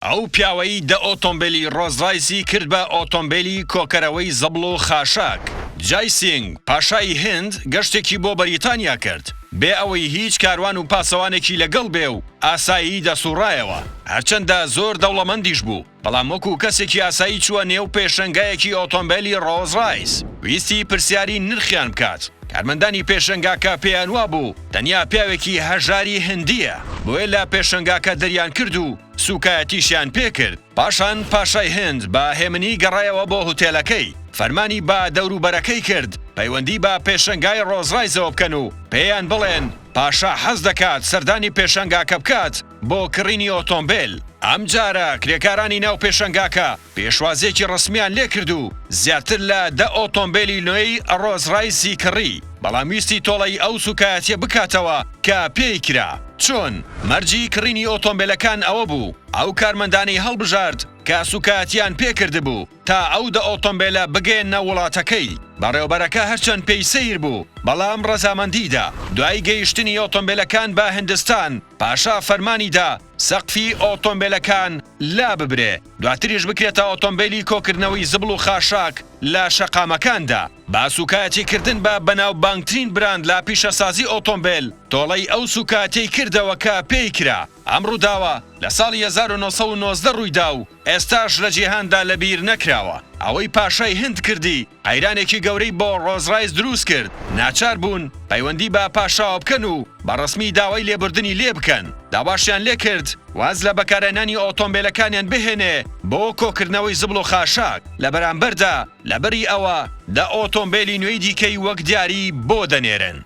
ئەو پیاوەی دە ئۆتۆمبێلی ڕۆزڕایسی کرد بە ئۆتۆمبێلی کۆکەرەوەی زبڵ و خاشاک، جای سینگ، پاشای هند گەشتێکی بۆ بەریتانیا کرد، بێ ئەوەی هیچ کاروان و پاسەوانێکی لەگەڵ بێ و ئاسایی دەسوڕایەوە، هەرچەندە زۆر دەوڵەمەندیش بوو، بەڵام وەکو کەسێکی ئاسایی چووە نێو پێشەنگایەکی ئۆتۆمبێلی ڕۆڵز ڕایس، ویستی پرسیاری نرخیان بکات، کارمەندانی پێشەنگاکە پێیان وابوو تەنیا پیاوێکی هەژاری هندییە، بۆیە لە پێشەنگاکە دەریانکرد و سووکایەتیشیان پێکرد. پاشان پاشای هند بە هێمنی گەڕایەوە بۆ هوتێلەکەی، فەرمانی بە دەوروبەرەکەی کرد پەیوەندی بە پێشەنگای ڕۆڵز ڕایسەوە بکەن و پێیان بڵێن پاشا حەز دەکات سەردانی پێشەنگاکە بکات بۆ کڕینی ئۆتۆمبێل. ئەمجارە کرێکارانی ناو پێشەنگاکە پێشوازییەکی ڕەسمییان لێکرد و زیاتر لە دە ئۆتۆمبێلی نوێی ڕۆڵز ڕایسی کڕی، بەڵام ویستی تۆڵەی ئەو سوکایەتیە بکاتەوە کە پێی کرا. چۆن؟ مەرجی کڕینی ئۆتۆمبێلەکان ئەوە بوو ئەو کارمەندانەی هەڵبژارد کە سوکایەتیان پێکردبوو تا ئەو دە ئۆتۆمبێلە بگەیەننە وڵاتەکەی. بەڕێوەبەرەکە هەرچەند پێی سەیر بوو، بەڵام ڕەزامەندی دا. دوای گەیشتنی ئۆتۆمبێلەکان بە هندستان، پاشا فەرمانی دا سەقفی ئۆتۆمبێلەکان لاببرێ، دواتریش بکرێتە ئۆتۆمبێلی کۆکردنەوەی زبڵ و خاشاک لە شەقامەکاندا. بە سوکایەتیکردن بە بەناوبانگترین براند لە پیشەسازی ئۆتۆمبێل، تۆڵەی ئەو سوکایەتیەی کردەوە کە پێی کرا. ئەم ڕووداوە لە ساڵی 1919 ڕوویدا و ئێستاش لە جیهاندا لەبیر نەکراوە. ئەوەی پاشای هند کردی، قەیرانێکی گەورەی بۆ ڕۆڵز ڕایس دروست کرد، ناچار بوون پەیوەندی بە پاشاوە بکەن و بە ڕەسمی داوای لێبوردنی لێ بکەن. داواشیان لێ کرد واز لە بەکارهێنانی ئۆتۆمبێلەکانیان بهێنێ بۆ کۆکردنەوەی زبڵ و خاشاک، لە بەرامبەردا لەبری ئەوە دە ئۆتۆمبێلی نوێی دیکەی وەک دیاری بۆ دەنێرن.